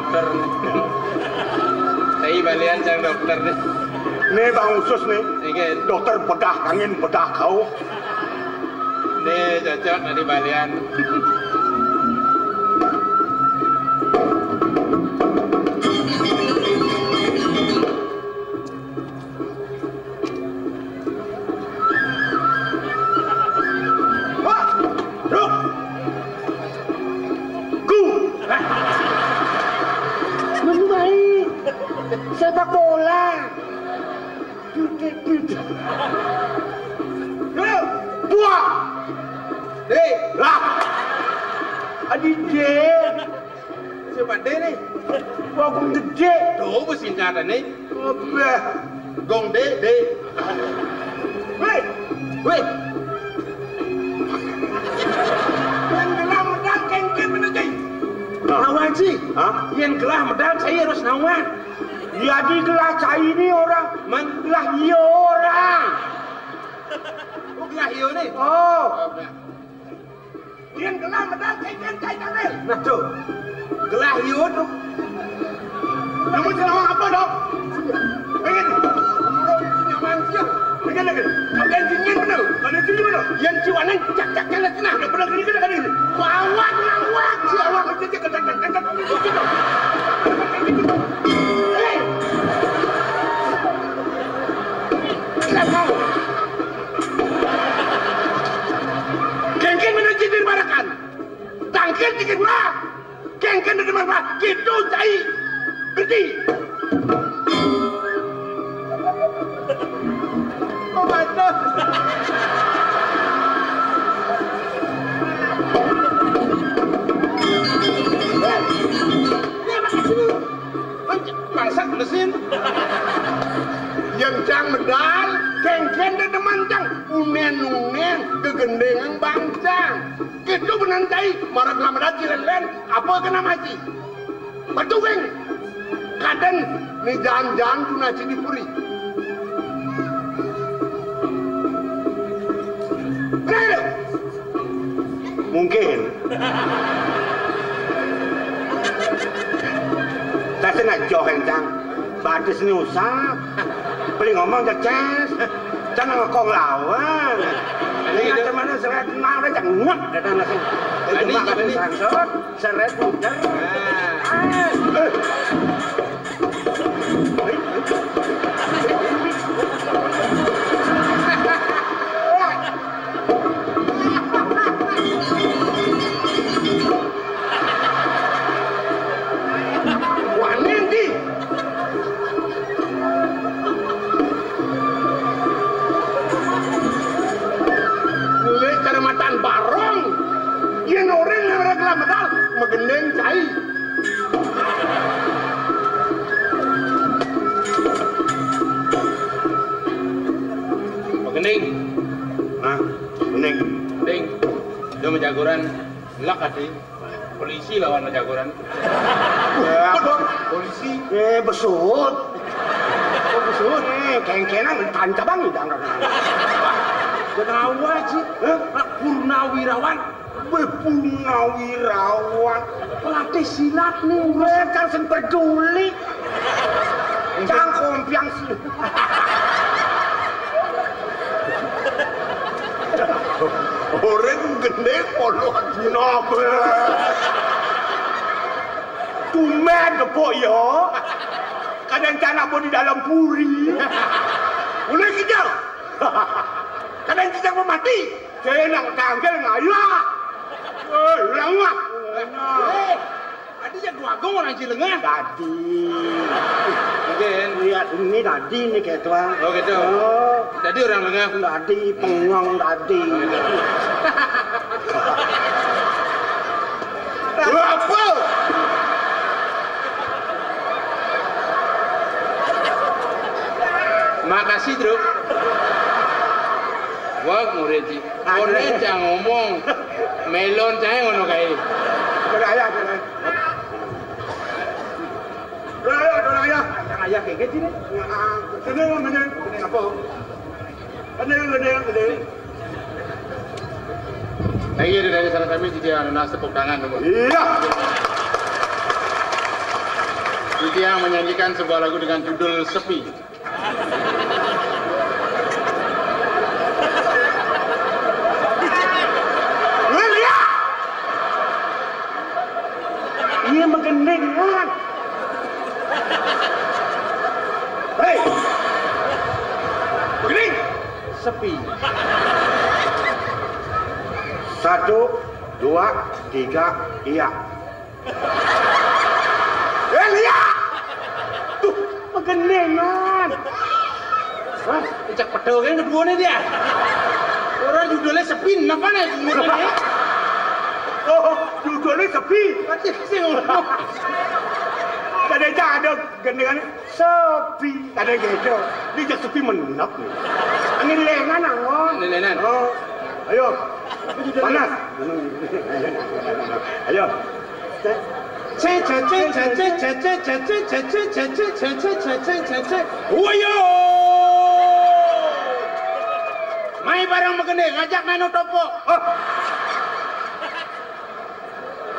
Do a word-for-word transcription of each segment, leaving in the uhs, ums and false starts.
Dokter. Cai balian cang dokter nih. Nih Bang Usus nih. Nggih. Dokter bedah, kanggén bedah kauh. Nih cocok tadi balian. Wah, duh. Gu. Menu baik. Sepak bola. Dut, dut, dut. Duh. Buah. Dek. Lah. Adi dek. Siapa dek nih? Wah, Gong Gedé. Tuh, singkatan nih. Abah. Gong dek, dek. Wéh. Wéh. Yén gelah medal kéngkén bener, Cai. Hah? Nawan sih? Hah? Yén gelah medal, cai harus nawan. Ya, di gelah cai ini orang. Man? Gelah iya orang. Oh, gelah iya nih. Oh. Yén gelah medal kéngkén cai tampil. Nah, tuh. Gelah iya tuh. Namun sing nawang apa, Dok? Pengen. Nyaman sih. Pengen lagi. Kalian dingin bener. Kalian dingin bener. Yén ciwanan cak-cak kana cenah. Bener gini, gini, gini. Bawak, nawak, si awak. Hei. Tidak mau. Kéngkén menuju di barakan. Tangkil dikit mah. Kéngkén di mana? Gitu, cai. Berhenti. Oh, mantap. Masak mesin. Yén cang medal, kéngkén dedemen cang. Unén-unén, gegendéngan bangcang. Gitu bener cai, marep lamedal cilén-lén, apa kena maci? Betul, Bang. Kadén, ni jaan-jaan tuna cidi puri. Bener, Mungkin. Saya nak joh entang. Batis ni usah. Beli ngomong cecés. Jangan ngekong lawan. Ini ada mana seret, nah, udah cengak datang langsung. Ini cuma gimana? Seret putar. Ah. Eh. Wani ndi? Mulai cara matan barong. Yén orang ngarep lamedal, magendéng cai. Magendéng. Nah, gendéng. Gendéng. Dia menjagoran. Lak ati. Polisi lawan jagoran. Ya, apa? Polisi. Eh, besut. Oh, besut. Eh, kéngkénan tancabang idang. Wah, kenapa sih? Hah? Purnawirawan. Purnawirawan. Pelatih silat nih. Wéh, kan sing peduli. Cang kompiang sih. Orang gendé polo. Nopo. Tumben gepuk ya. Kadang cana pun di dalam puri. Mulai kijang. Kadang kijang mau mati. Saya nak tanggal ngayah. Eh, lengah. Eh. Tadi ya gua gong orang Cilengah. Tadi. Mungkin. Iya, ini tadi nih kayak tuan. Oh, gitu. Oh. Tadi orang Lengah. Tadi pengong tadi. Oh, gitu. Apa? Makasih, Truk. Wah, murid sih. Koné cang ngomong. Melon cang ngono kaé. Ora ayah, ora ayah. Ora ayah, ora ayah. Cang ayah kayak gini. Nah, sini lo, sini. Sini apa? Sini, sini, sini. Nah, iya, dari sana kami jadi anu, nasi tepuk tangan dulu. Iya. Titiang menyanyikan sebuah lagu dengan judul Sepi. Weh, lihat! Iya, magending, kan? Hei! Magending! Sepi. Satu, dua, tiga, iya. Eh, lihat! Tuh, magending, kan? Hah? Cak pedho kan kedua nih dia. Orang judulnya Sepi, apa nih judulnya? Oh, judulnya Sepi. Pasti sih ngomong. Tadi aja ada gendengan Sepi. Tadi gitu. Ini cak sepi menep nih. Ini lengan, Angon. Ini lengan. Oh, ayo. Panas. Ayo. Woyo! Mai bareng magending, ngajak Nano Topo. Oh.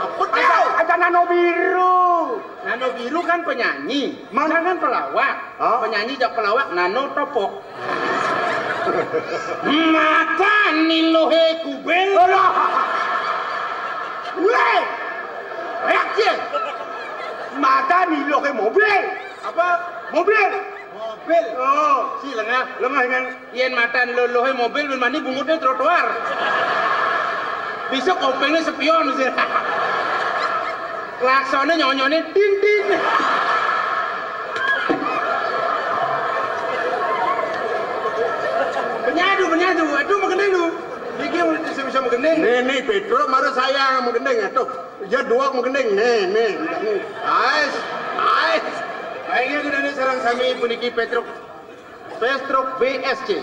Apa tau? Ada Nano Biru. Nano Biru kan penyanyi, Mang- jangan pelawak. Hah? Penyanyi jak pelawak, Nano Topo. Mata nilohe kubil. Alah. Weh. Reaksi. Mata nilohe mobil. Apa? Mobil. Mobil. Oh. Si lengah. Lengah kan? Yen mata nilohe mobil, ben mani bungutnya trotoar. Bisa kopengnya sepion sih. Klaksonnya nyonyone din din. Penyadu, penyadu. Aduh, magending lu. Iki bisa, bisa magending. Nih, nih, Pedro, mara saya magending, aduh. Ya, dua magending. Nih, nih, nih. Ais, ais. Ayo, kita nih sareng sami puniki Petruk. Petruk B S C.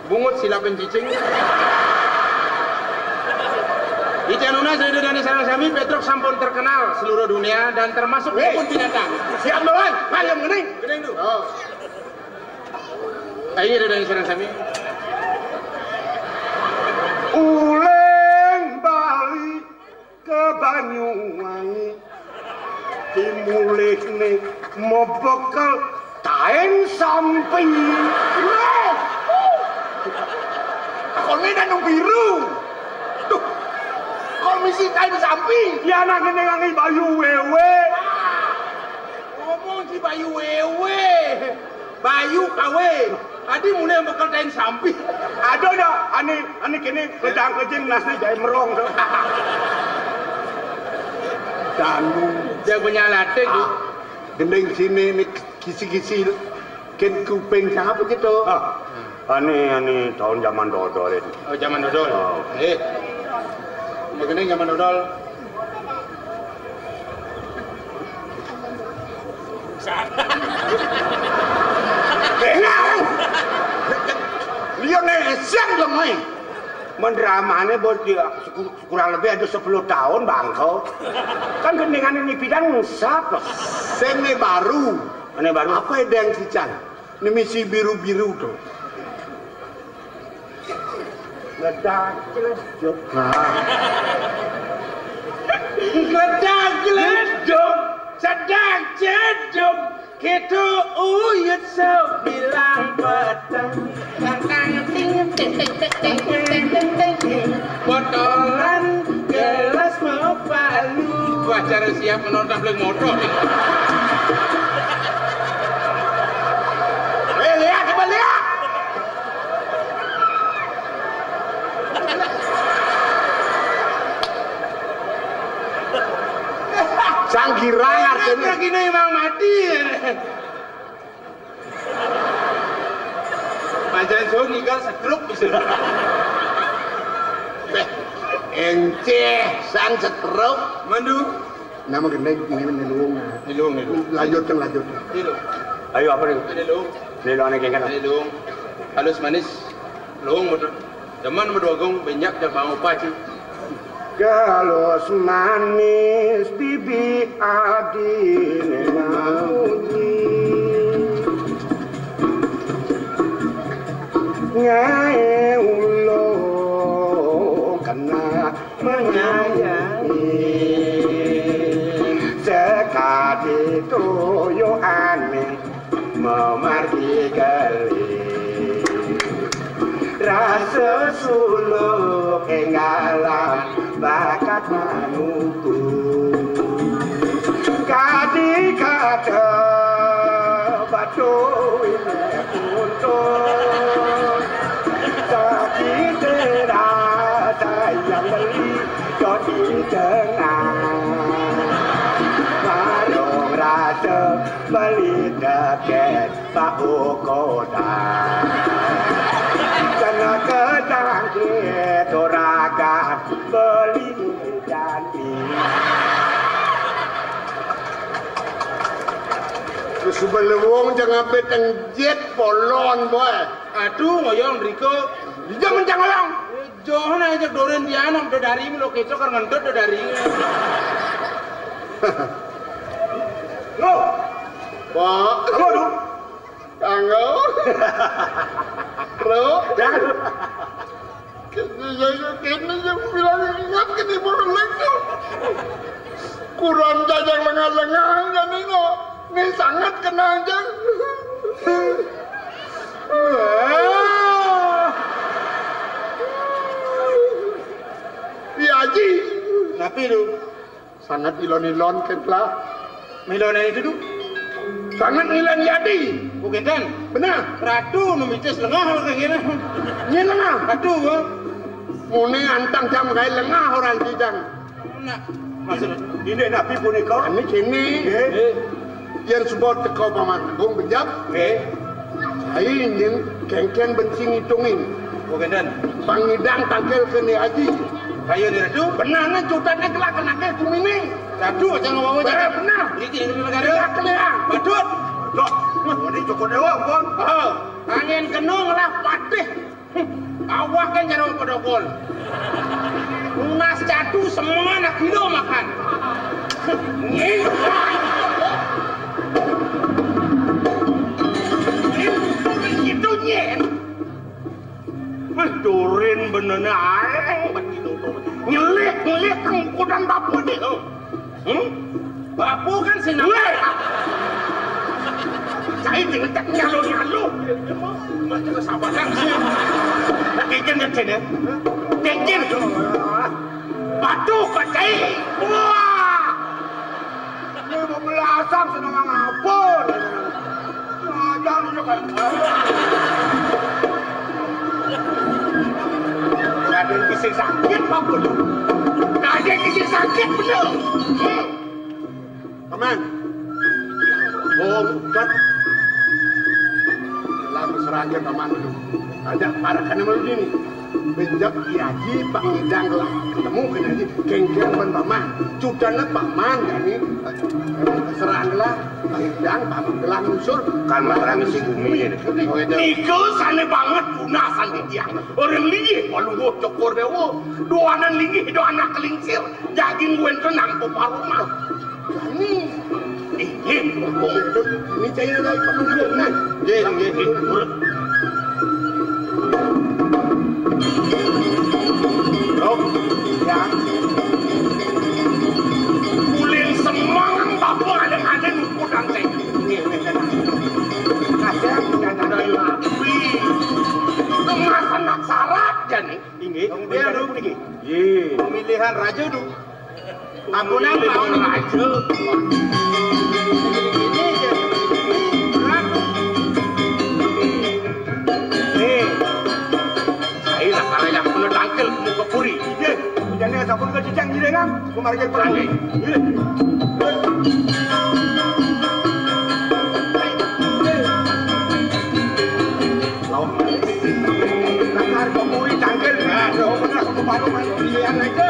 Bungut silap cicing. Ijanuna Sri Dudane sareng sami, Petruk sampun terkenal seluruh dunia dan termasuk Weh. Kebun binatang. Siap, Bang. Ayo, magending. Magending tuh. Oh. Ayo, Dudane sareng sami. Uleng Bali ke Banyuwangi. Dimulihne mebekel taen sampi. Weh. Takone Nano Biru. Duh. Kok misi taen sampi? Ya, anak ngene ngangi Bayu Wewe. Ngomong si Bayu Wewe. Bayu kawe. Adi mulai bekel taen sampi. Aduh, ya, ane, ane kene ledang kejing nasne jae merong to. Danu. Jago nyalate, Bu. Ah, gending sini nih kisi-kisi ken kuping siapa gitu? Ah, ane, ane tahun zaman dodol itu. Oh, zaman dodol. Oh. Eh. Magending zaman dodol. Bengal. Liya nek siang lemai. Mendramane bos dia seku-, kurang lebih ada sepuluh tahun bangko. Kan gendingan ini bidang ngusap. Sing ne baru. Ane baru. Apa edeng sican? Ini misi biru-biru tuh. Gledak gleduk. Nah. Gledak gleduk, cedak ceduk, gitu uyut sebilang peteng. Tang, tang, ting, ting, ting, ting, ting, ting, ting, ting, ting. Botolan gelas mau palu. Wah, cara siap menonton beli motor. Eh, lihat, coba lihat. Sang girang artinya. Lagi nih, Mang Mati. Pajan so ninggal stroke bisa. Eh, enceh, sang stroke. Mandu. Nama gendeng, ini, ini luwung. Ini luwung, ini luwung. Lanjutkan, lanjutkan. Ini luwung. Ayo, apa nih? Ini luwung. Ini luwung, aneh, kan? Ini luwung. Halus manis. Luwung, betul. Demen berdua gong, banyak dia bangun paci. Galus manis bibi adi mauni. Ngae ulo kena menyayangi. Sekali Pituyu ané mamargi kelih. Rasa suluk énggalan bakat manuku. Kadi kata batu winéh putus. Sakit rasa yang beli di tengah. Warung rasa beli deket Pak Ukoda. Kena ketangkit orakan beli janji. Sebelum jangan beteng jet polon, boy. Aduh, ngoyong riko. Dia mencang ngoyong. Johan aja doren dia anak udah dari melo kita kan ngendut udah dari. Lo, Pak. Apa tuh? Kanggo. Bro. Ya. Kayaknya saya, kayaknya saya bilang ingat ke di burung lagi. Kurang jajang lengah-lengah, kan ini. Ini sangat kenal, Jang. Wah. Iya, Haji. Napi lu? Sangat ilon-ilon, Ken, lah. Milonan itu, Du? Sangat ngilan yadi. Bukan, Ken? Benar. Ratu nu mitis lengah, kalau kayak gini. Ini lengah. Ratu, Bang. Mune antang jam kai lengah orang kijang. Nah, maksud ini napi punika? Ini kene. Nggih. Yen suba teka Paman Agung bejab. Nggih. Saya ingin kengken benci ngitungin. Oh, kenten. Pangidang tangkil kene aji. Ayo, Ratu. Benar, nih, cutannya kelak kenake kumini. Ratu, aja ngomong aja. Benar, benar. Iki, ini negara. Kelak, kelak. Badut. Loh, ini Joko Dewa, Bang. Oh, angin kenung lah patih. Awak kan jarang kodokol. Lunas catu semua anak kilo makan. Nyen. Itu nyen. Wih, dorin bener ae. Nyelik, nyelik kang ukuran bapa nih. Hmm? Bapa kan sing nang. Weh! Cai diletek nyalo-nyalo. Macam sabaran sih. Kikir ngecen ya. Kikir. Batu kecai. Wah. Ini mau belasang seneng ngapun. Ngajar juga. Raden bisa sakit apa? Raden bisa sakit bener. Hmm. Paman. Oh, bukan. Lagu serangga Paman itu. Ada parakan malu ini. Bejak Ki Haji pangidang lah. Ketemu Ki Haji. Kengkeng ban Paman. Cudana Paman. Ini, eh, serang lah. Pangidang, Paman gelang unsur. Kan materang isi bumi. Niku sane banget guna sane tiang. Orang linggih, walu cokor dewa. Doanan linggih, doanan kelingsir. Daging wenten nang peparuma. Ini, ini, ini cahaya lagi pemenang. Nggih, nggih, nggih. Loh, ya. Kuling semang bapak ada-ada nukut rantai. Nggih, nggih, nggih. Ada, ada, ada. Wih, kemasan nak syarat, jani. Inggih. Kemudian, nggih. Pemilihan raja, Du. Ampunan, Pak. Raja. Ini aja. Ini berat. Eh, saya lah kalau yang kena tangkil ke muka puri. Eh, jangan ada pun ke cicang gila kan? Kemarin perang. Eh. Lawan. Nakar ke puri tangkil. Nah, jauh benar, aku baru main pilihan aja.